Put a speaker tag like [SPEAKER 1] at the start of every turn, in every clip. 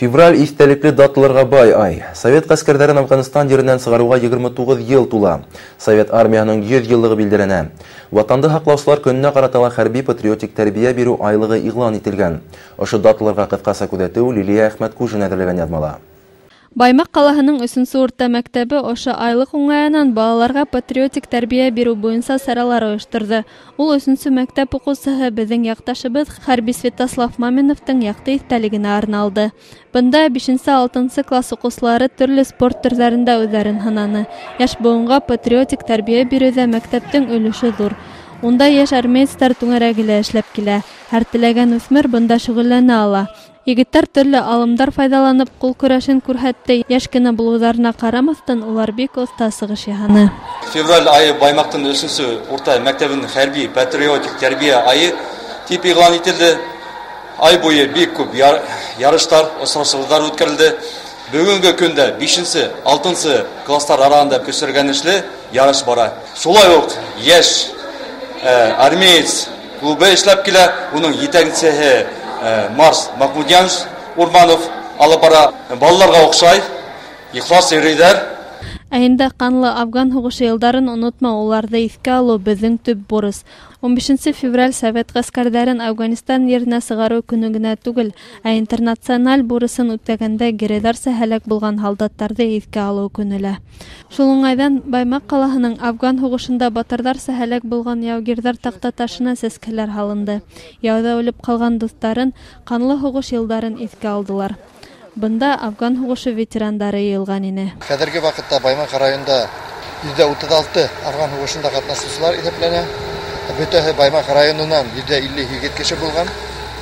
[SPEAKER 1] Февраль иҫтәлекле даталарға бай ай. Совет ғәскәрҙәрен Афғанстан еренән сығарыуға 29 йыл тула. Совет армияһының 100 йыллығы билдәләнә. Ватанды һаҡлаусылар көнөнә ҡаратыла хәрби-патриотик тәрбиә биреү айлығы иғлан ителгән. Ошо даталарға ҡыҫҡаса күҙәтеү Лилиә Әхмәткужина әҙерләгән яҙмала.
[SPEAKER 2] Баймаҡ ҡалаһының 3-нсе урта мәктәбе ошо айлыҡ уңайынан балаларға патриотик тәрбиә биреү буйынса саралар ойошторҙо. Ул 3-нсе мәктәп уҡыусыһы беҙҙең яҡташыбыҙ хәрби Святослав Маминовтың яҡты иҫтәлегенә арналды. Бында 5-6 класс уҡыусылары төрлө спорт төрҙәрендә үҙҙәрен һынаны. Йәш быуынға патриотик тәрбиә биреүҙә мәктәптең өлөшө ҙур. Унда йәш армеецтар түңәрәге лә эшләп килә. Һәр теләгән үҫмер бында шөғөлләнә ала. Егеттәр төрлө алымдар файҙаланып ҡул көрәшен күрһәтте. Йәш кенә булыуҙарына ҡарамаҫтан, улар бик оҫта сығыш яһаны.
[SPEAKER 3] Февраль айы Баймаҡтың 3-нсе урта мәктәбенең хәрби патриотик тәрбиә айы тип иғлан ителде. Ай буйы бик күп ярыштар, осрашыуҙар үткәрелде. Бөгөнгө көндә 5-нсе, 6-нсы класстар араһында көсөргәнешле ярыш бара. Шулай уҡ йәш армеец клубы эшләп килә. Уның етәксеһе Марс Махмудьянович Урманов алып бара. Балаларға оҡшай, ихлас йөрөйҙәр.
[SPEAKER 2] Ә инде ҡанлы Афган һуғышы йылдарын онотмау, уларҙы иҫкә алыу беҙҙең төп бурыс. 15 февраль совет ғәскәрҙәрен Афғанстан еренә сығарыу көнө генә түгел, ә интернациональ бурысын үтәгәндә геройҙарса һәләк булған һалдаттарҙы иҫкә алыу көнө лә. Шул уңайҙан Баймаҡ ҡалаһының Афган һуғышында батырҙарса һәләк булған яугирҙәр таҡтаташына сәскәләр һалынды. Яуҙа үлеп ҡалған дуҫтарын, ҡанлы һуғыш йылдарын иҫкә алдылар. Бында Афган һуғышы ветерандары йыйылған ине.
[SPEAKER 4] Хәҙерге ваҡытта Баймаҡ районында 36 Афган һуғышында ҡатнашыусылар иҫәпләнә. Бөтәһе Баймаҡ районынан 158 кеше булған.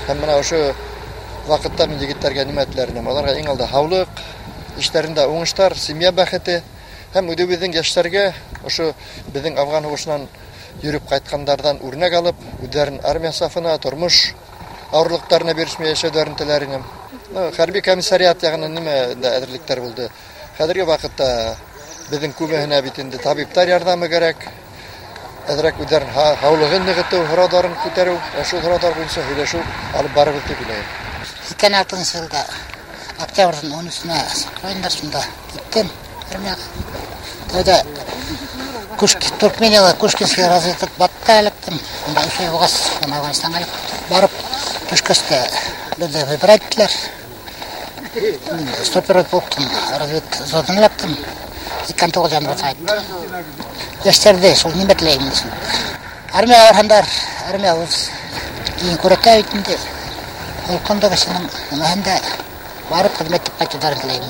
[SPEAKER 4] Һәм бына ошо ваҡытта мин егеттәргә нимә теләр инем? Уларға иң алда һаулыҡ, эштәрендә уңыштар, семья бәхете һәм үҙебеҙҙең йәштәргә ошо беҙҙең Афган һуғышынан йөрөп ҡайтҡандарҙан үрнәк алып, үҙҙәрен армия сафына, тормош ауырлыҡтарына бирешмәй йәшәүҙәрен теләр инем. Хәрби комиссариат яғынан нимә әҙерлектәр булды? Хәҙерге ваҡытта беҙҙең күбеһенә бит инде табиптар ярҙамы кәрәк. Әҙерәк үҙҙәрен һаулығын нығытыу, һорауҙарын күтәреү, шул һорауҙар буйынса һөйләшеү алып барыбыҙ тип уйлайым.
[SPEAKER 5] 86-нсы йылда октябрҙың 13-нә саҡырғайнылар, шунда киттем армияға. Тәүҙә Туркменияла Кушкинский разведбатта эләктем. Унда 3 ай булғас, Афғанстанға эләктем. Барып төшкәс тә беҙҙе выбирать иттеләр. 101 полктың разведвзводына эләктем. 29 январҙа ҡайттым. Йәштәрҙе шул нимә теләйем инде. Армияға барһандар, армия үҙ иң күрәкә бит инде. Холҡонда кешенең нимәһендә барып хеҙмәт итеп ҡайтыуҙарын теләйем.